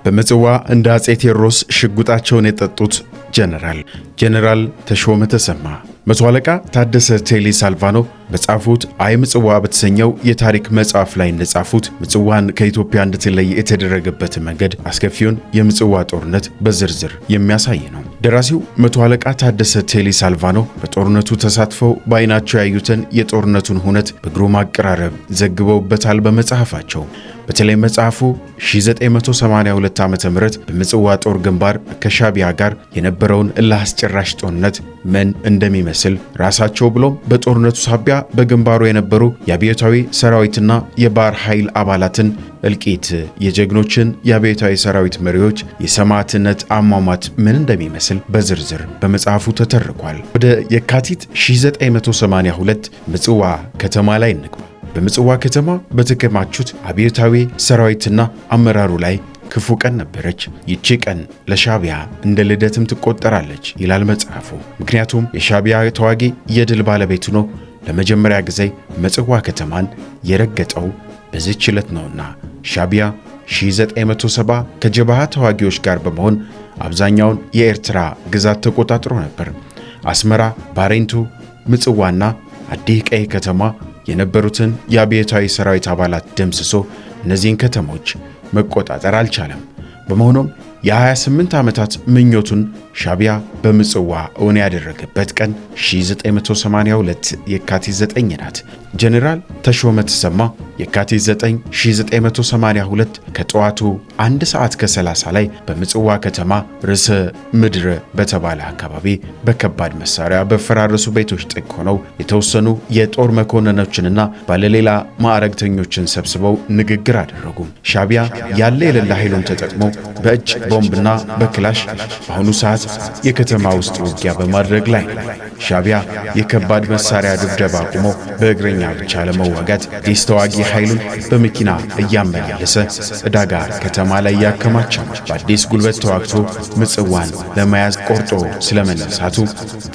በምጽዋ እንደ አጼ ቴዎድሮስ ሽጉጣቸውን የጠጡት ጀነራል ጀነራል ተሾመ ተሰማ፣ መቶ አለቃ ታደሰ ቴሌ ሳልቫኖ በጻፉት አይ ምጽዋ በተሰኘው የታሪክ መጽሐፍ ላይ እንደጻፉት ምጽዋን ከኢትዮጵያ እንድትለይ የተደረገበት መንገድ አስከፊውን የምጽዋ ጦርነት በዝርዝር የሚያሳይ ነው። ደራሲው መቶ አለቃ ታደሰ ቴሌ ሳልቫኖ በጦርነቱ ተሳትፈው በዓይናቸው ያዩትን የጦርነቱን ሁነት በግሩም አቀራረብ ዘግበውበታል በመጽሐፋቸው። በተለይ መጽሐፉ 1982 ዓ.ም በምጽዋ ጦር ግንባር ከሻቢያ ጋር የነበረውን እልህ አስጨራሽ ጦርነት ምን እንደሚመስል ራሳቸው ብሎም በጦርነቱ ሳቢያ በግንባሩ የነበሩ የአብዮታዊ ሰራዊትና የባህር ኃይል አባላትን እልቂት፣ የጀግኖችን የአብዮታዊ ሰራዊት መሪዎች የሰማዕትነት አሟሟት ምን እንደሚመስል በዝርዝር በመጽሐፉ ተተርኳል። ወደ የካቲት 1982 ምጽዋ ከተማ ላይ እንግባ። በምጽዋ ከተማ በተከማቹት አብዮታዊ ሰራዊትና አመራሩ ላይ ክፉ ቀን ነበረች። ይቺ ቀን ለሻቢያ እንደ ልደትም ትቆጠራለች ይላል መጽሐፉ። ምክንያቱም የሻቢያ ተዋጊ የድል ባለቤት ሆኖ ለመጀመሪያ ጊዜ ምጽዋ ከተማን የረገጠው በዚህች ዕለት ነውና። ሻቢያ 1970 ከጀብሃ ተዋጊዎች ጋር በመሆን አብዛኛውን የኤርትራ ግዛት ተቆጣጥሮ ነበር። አስመራ፣ ባሬንቱ፣ ምጽዋና አዲህ ቀይ ከተማ የነበሩትን የአብዮታዊ ሰራዊት አባላት ደምስሶ እነዚህን ከተሞች መቆጣጠር አልቻለም። በመሆኑም የ28 ዓመታት ምኞቱን ሻቢያ በምጽዋ እውን ያደረገበት ቀን 1982 የካቲት 9 ናት። ጀኔራል ተሾመ ተሰማ የካቲት 9 1982 ከጠዋቱ 1 ሰዓት ከ30 ላይ በምጽዋ ከተማ ርዕሰ ምድር በተባለ አካባቢ በከባድ መሳሪያ በፈራረሱ ቤቶች ጥግ ሆነው የተወሰኑ የጦር መኮንኖችንና ባለሌላ ማዕረግተኞችን ሰብስበው ንግግር አደረጉ። ሻቢያ ያለ የሌለ ኃይሉን ተጠቅሞ በእጅ ቦምብና በክላሽ በአሁኑ ሰዓት የከተማ ውስጥ ውጊያ በማድረግ ላይ ነው። ሻቢያ የከባድ መሳሪያ ድብደባ አቁሞ በእግረኛ ብቻ ለመዋጋት አዲስ ተዋጊ ኃይሉን በመኪና እያመላለሰ ዕዳጋ ከተማ ላይ ያከማቸው ነው። በአዲስ ጉልበት ተዋግቶ ምጽዋን ለመያዝ ቆርጦ ስለመነሳቱ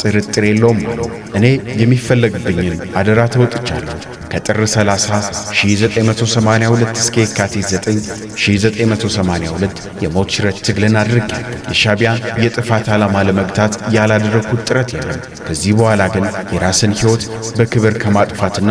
ጥርጥር የለውም አሉ። እኔ የሚፈለግብኝን አደራ ተወጥቻለሁ። ከጥር 30 1982 እስከ የካቲት 9 1982 የሞት ሽረት ትግልን አድርጌያለሁ። የሻቢያን የጥፋት ዓላማ ለመግታት ያላደረግኩት ጥረት የለም። ከዚህ በኋላ ግን የራስን ሕይወት በክብር ከማጥፋትና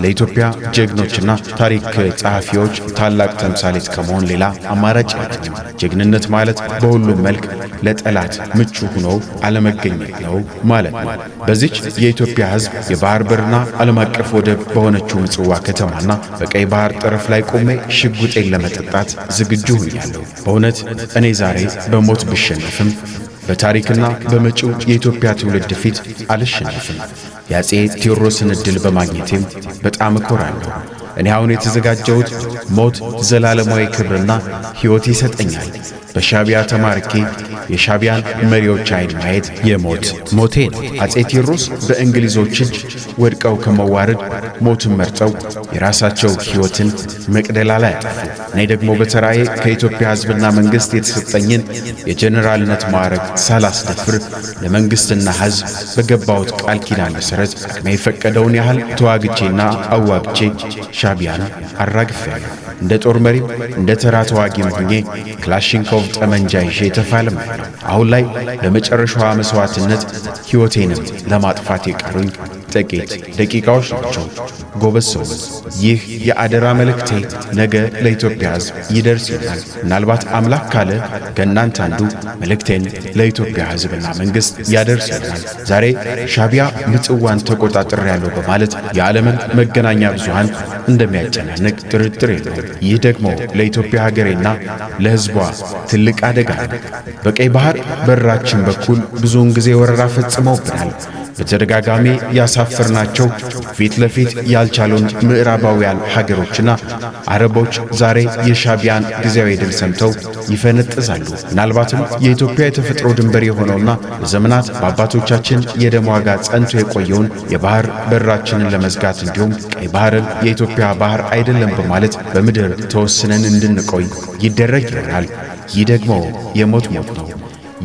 ለኢትዮጵያ ጀግኖችና ታሪክ ጸሐፊዎች ታላቅ ተምሳሌት ከመሆን ሌላ አማራጭ የለኝም። ጀግንነት ማለት በሁሉም መልክ ለጠላት ምቹ ሆኖ አለመገኘት ነው ማለት ነው። በዚች የኢትዮጵያ ሕዝብ የባህር በርና ዓለም አቀፍ ወደብ በሆነችው ምጽዋ ከተማና በቀይ ባህር ጠረፍ ላይ ቆሜ ሽጉጤን ለመጠጣት ዝግጁ ሆኛለሁ። በእውነት እኔ ዛሬ በሞት ብሸነፍም በታሪክና በመጪው የኢትዮጵያ ትውልድ ፊት አልሸነፍም። የአፄ ቴዎድሮስን ዕድል በማግኘቴም በጣም እኮራለሁ። እኔ አሁን የተዘጋጀሁት ሞት ዘላለማዊ ክብርና ሕይወት ይሰጠኛል። በሻቢያ ተማርኬ የሻቢያን መሪዎች ዓይን ማየት የሞት ሞቴ ነው። አፄ ቴዎድሮስ በእንግሊዞች እጅ ወድቀው ከመዋረድ ሞትን መርጠው የራሳቸው ሕይወትን መቅደላ ላይ አጠፉ። እኔ ደግሞ በተራዬ ከኢትዮጵያ ሕዝብና መንግሥት የተሰጠኝን የጀኔራልነት ማዕረግ ሳላስደፍር ለመንግሥትና ሕዝብ በገባሁት ቃል ኪዳን መሠረት አቅሜ የፈቀደውን ያህል ተዋግቼና አዋግቼ ሻቢያን አራግፌያለሁ። እንደ ጦር መሪም እንደ ተራ ተዋጊም ሆኜ ክላሽንኮቭ ጠመንጃ ይዤ ተፋልሜያለሁ። አሁን ላይ ለመጨረሻዋ መስዋዕትነት ሕይወቴንም ለማጥፋት የቀሩኝ ጥቂት ደቂቃዎች ናቸው። ጎበዝ ሰው፣ ይህ የአደራ መልእክቴ ነገ ለኢትዮጵያ ሕዝብ ይደርስ ይሆናል። ምናልባት አምላክ ካለ ከእናንተ አንዱ መልእክቴን ለኢትዮጵያ ሕዝብና መንግሥት ያደርስ ይሆናል። ዛሬ ሻቢያ ምጽዋን ተቆጣጥሬያለሁ በማለት የዓለምን መገናኛ ብዙሃን እንደሚያጨናንቅ ጥርጥር የለውም። ይህ ደግሞ ለኢትዮጵያ ሀገሬና ለሕዝቧ ትልቅ አደጋ ነው። በቀይ ባህር በራችን በኩል ብዙውን ጊዜ ወረራ ፈጽመውብናል። በተደጋጋሚ ያሳፈርናቸው ፊት ለፊት ያልቻሉን ምዕራባውያን ሀገሮችና አረቦች ዛሬ የሻቢያን ጊዜያዊ ድል ሰምተው ይፈነጥዛሉ። ምናልባትም የኢትዮጵያ የተፈጥሮ ድንበር የሆነውና ለዘመናት በአባቶቻችን የደም ዋጋ ጸንቶ የቆየውን የባህር በራችንን ለመዝጋት እንዲሁም ቀይ ባህርን የኢትዮጵያ ባህር አይደለም በማለት በምድር ተወስነን እንድንቆይ ይደረግ ይሆናል። ይህ ደግሞ የሞት ሞት ነው።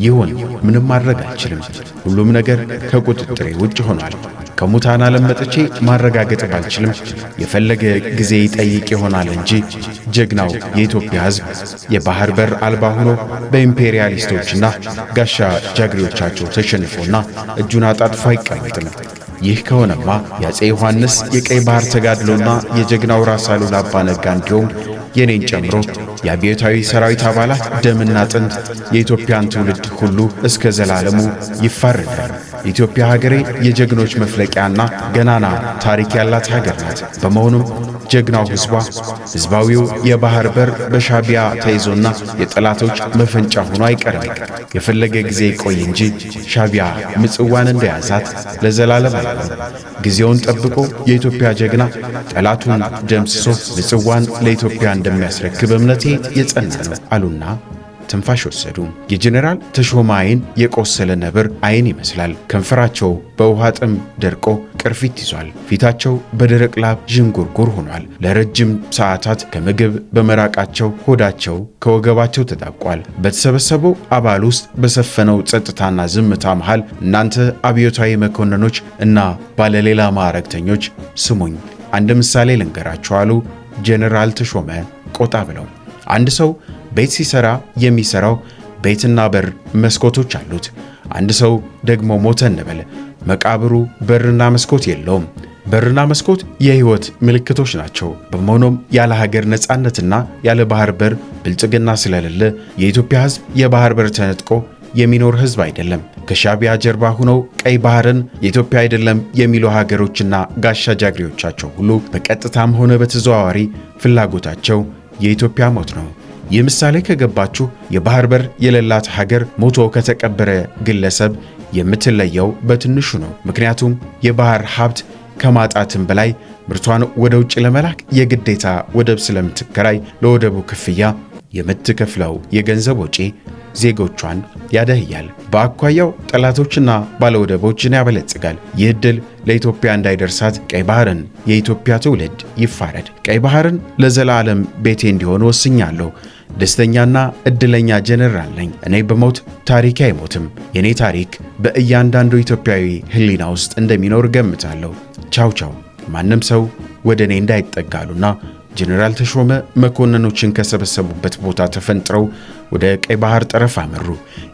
ይሁን፣ ምንም ማድረግ አልችልም። ሁሉም ነገር ከቁጥጥሬ ውጭ ሆኗል። ከሙታን ዓለም መጥቼ ማረጋገጥ ባልችልም የፈለገ ጊዜ ይጠይቅ ይሆናል እንጂ ጀግናው የኢትዮጵያ ሕዝብ የባህር በር አልባ ሆኖ በኢምፔሪያሊስቶችና ጋሻ ጃግሬዎቻቸው ተሸንፎና እጁን አጣጥፎ አይቀመጥም። ይህ ከሆነማ የአፄ ዮሐንስ የቀይ ባህር ተጋድሎና የጀግናው ራስ አሉላ አባ ነጋ እንዲሁም የኔን ጨምሮ የአብዮታዊ ሰራዊት አባላት ደምና አጥንት የኢትዮጵያን ትውልድ ሁሉ እስከ ዘላለሙ ይፋረዳል። ኢትዮጵያ ሀገሬ የጀግኖች መፍለቂያና ገናና ታሪክ ያላት ሀገር ናት። በመሆኑም ጀግናው ሕዝቧ ሕዝባዊው የባህር በር በሻቢያ ተይዞና የጠላቶች መፈንጫ ሆኖ አይቀርም። የፈለገ ጊዜ ይቆይ እንጂ ሻቢያ ምጽዋን እንደያዛት ለዘላለም አይሆንም። ጊዜውን ጠብቆ የኢትዮጵያ ጀግና ጠላቱን ደምስሶ ምጽዋን ለኢትዮጵያ እንደሚያስረክብ እምነቴ የጸና ነው አሉና ትንፋሽ ወሰዱ። የጀኔራል ተሾመ አይን የቆሰለ ነብር አይን ይመስላል። ከንፈራቸው በውሃ ጥም ደርቆ ቅርፊት ይዟል። ፊታቸው በደረቅ ላብ ዥንጉርጉር ሆኗል። ለረጅም ሰዓታት ከምግብ በመራቃቸው ሆዳቸው ከወገባቸው ተጣብቋል። በተሰበሰበው አባል ውስጥ በሰፈነው ጸጥታና ዝምታ መሃል እናንተ አብዮታዊ መኮንኖች እና ባለሌላ ማዕረግተኞች ስሙኝ፣ አንድ ምሳሌ ልንገራችሁ አሉ ጀኔራል ተሾመ ቆጣ ብለው። አንድ ሰው ቤት ሲሰራ የሚሰራው ቤትና በር መስኮቶች አሉት። አንድ ሰው ደግሞ ሞተ እንበል፣ መቃብሩ በርና መስኮት የለውም። በርና መስኮት የሕይወት ምልክቶች ናቸው። በመሆኑም ያለ ሀገር ነፃነትና ያለ ባህር በር ብልጽግና ስለሌለ የኢትዮጵያ ሕዝብ የባህር በር ተነጥቆ የሚኖር ሕዝብ አይደለም። ከሻቢያ ጀርባ ሆነው ቀይ ባህርን የኢትዮጵያ አይደለም የሚሉ ሀገሮችና ጋሻ ጃግሬዎቻቸው ሁሉ በቀጥታም ሆነ በተዘዋዋሪ ፍላጎታቸው የኢትዮጵያ ሞት ነው። ይህ ምሳሌ ከገባችሁ የባህር በር የሌላት ሀገር ሞቶ ከተቀበረ ግለሰብ የምትለየው በትንሹ ነው። ምክንያቱም የባህር ሀብት ከማጣትም በላይ ምርቷን ወደ ውጭ ለመላክ የግዴታ ወደብ ስለምትከራይ ለወደቡ ክፍያ የምትከፍለው የገንዘብ ወጪ ዜጎቿን ያደህያል። በአኳያው ጠላቶችና ባለወደቦችን ያበለጽጋል። ይህ ዕድል ለኢትዮጵያ እንዳይደርሳት ቀይ ባህርን የኢትዮጵያ ትውልድ ይፋረድ። ቀይ ባህርን ለዘላለም ቤቴ እንዲሆን ወስኛለሁ። ደስተኛና እድለኛ ጀነራል ነኝ። እኔ በሞት ታሪኬ አይሞትም። የኔ ታሪክ በእያንዳንዱ ኢትዮጵያዊ ሕሊና ውስጥ እንደሚኖር ገምታለሁ። ቻው ቻው። ማንም ሰው ወደ እኔ እንዳይጠጋሉና ጀነራል ተሾመ መኮንኖችን ከሰበሰቡበት ቦታ ተፈንጥረው ወደ ቀይ ባህር ጠረፍ አመሩ።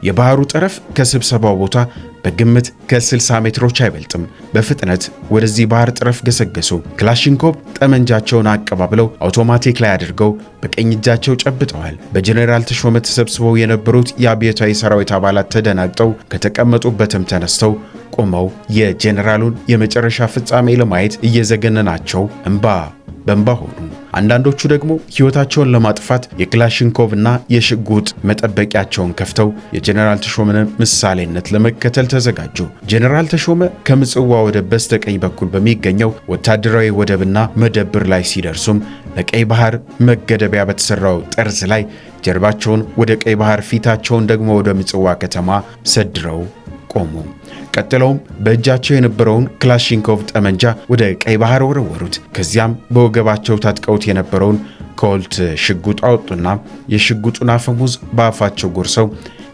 የባህሩ ጠረፍ ከስብሰባው ቦታ በግምት ከ60 ሜትሮች አይበልጥም። በፍጥነት ወደዚህ ባህር ጠረፍ ገሰገሱ። ክላሽንኮቭ ጠመንጃቸውን አቀባብለው አውቶማቲክ ላይ አድርገው በቀኝ እጃቸው ጨብጠዋል። በጀነራል ተሾመ ተሰብስበው የነበሩት የአብዮታዊ ሰራዊት አባላት ተደናግጠው ከተቀመጡበትም ተነስተው ቆመው የጀነራሉን የመጨረሻ ፍጻሜ ለማየት እየዘገነናቸው እንባ በእንባ ሆኑ። አንዳንዶቹ ደግሞ ሕይወታቸውን ለማጥፋት የክላሽንኮቭና የሽጉጥ መጠበቂያቸውን ከፍተው የጀነራል ተሾመን ምሳሌነት ለመከተል ተዘጋጁ። ጀነራል ተሾመ ከምጽዋ ወደብ በስተቀኝ በኩል በሚገኘው ወታደራዊ ወደብና መደብር ላይ ሲደርሱም ለቀይ ባህር መገደቢያ በተሰራው ጠርዝ ላይ ጀርባቸውን ወደ ቀይ ባህር፣ ፊታቸውን ደግሞ ወደ ምጽዋ ከተማ ሰድረው ቆሙ። ቀጥለውም በእጃቸው የነበረውን ክላሽንኮቭ ጠመንጃ ወደ ቀይ ባህር ወረወሩት። ከዚያም በወገባቸው ታጥቀውት የነበረውን ኮልት ሽጉጥ አወጡና የሽጉጡን አፈሙዝ በአፋቸው ጎርሰው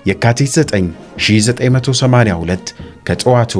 የካቲት 9 1982 ከጠዋቱ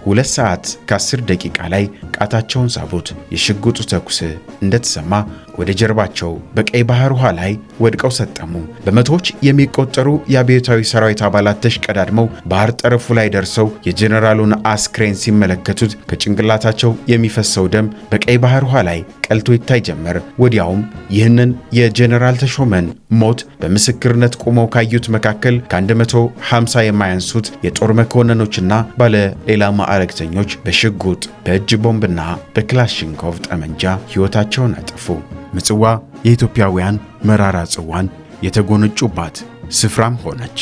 2 ሰዓት ከ10 ደቂቃ ላይ ቃታቸውን ሳቡት። የሽጉጡ ተኩስ እንደተሰማ ወደ ጀርባቸው በቀይ ባህር ውሃ ላይ ወድቀው ሰጠሙ። በመቶዎች የሚቆጠሩ የአብዮታዊ ሰራዊት አባላት ተሽቀዳድመው ባህር ጠረፉ ላይ ደርሰው የጀነራሉን አስክሬን ሲመለከቱት ከጭንቅላታቸው የሚፈሰው ደም በቀይ ባህር ውሃ ላይ ቀልቶ ይታይ ጀመር። ወዲያውም ይህንን የጀነራል ተሾመን ሞት በምስክርነት ቆመው ካዩት መካከል ከ150 የማያንሱት የጦር መኮንኖችና ባለ ሌላ ማዕረግተኞች በሽጉጥ፣ በእጅ ቦምብና በክላሽንኮቭ ጠመንጃ ሕይወታቸውን አጠፉ። ምጽዋ የኢትዮጵያውያን መራራ ጽዋን የተጎነጩባት ስፍራም ሆነች።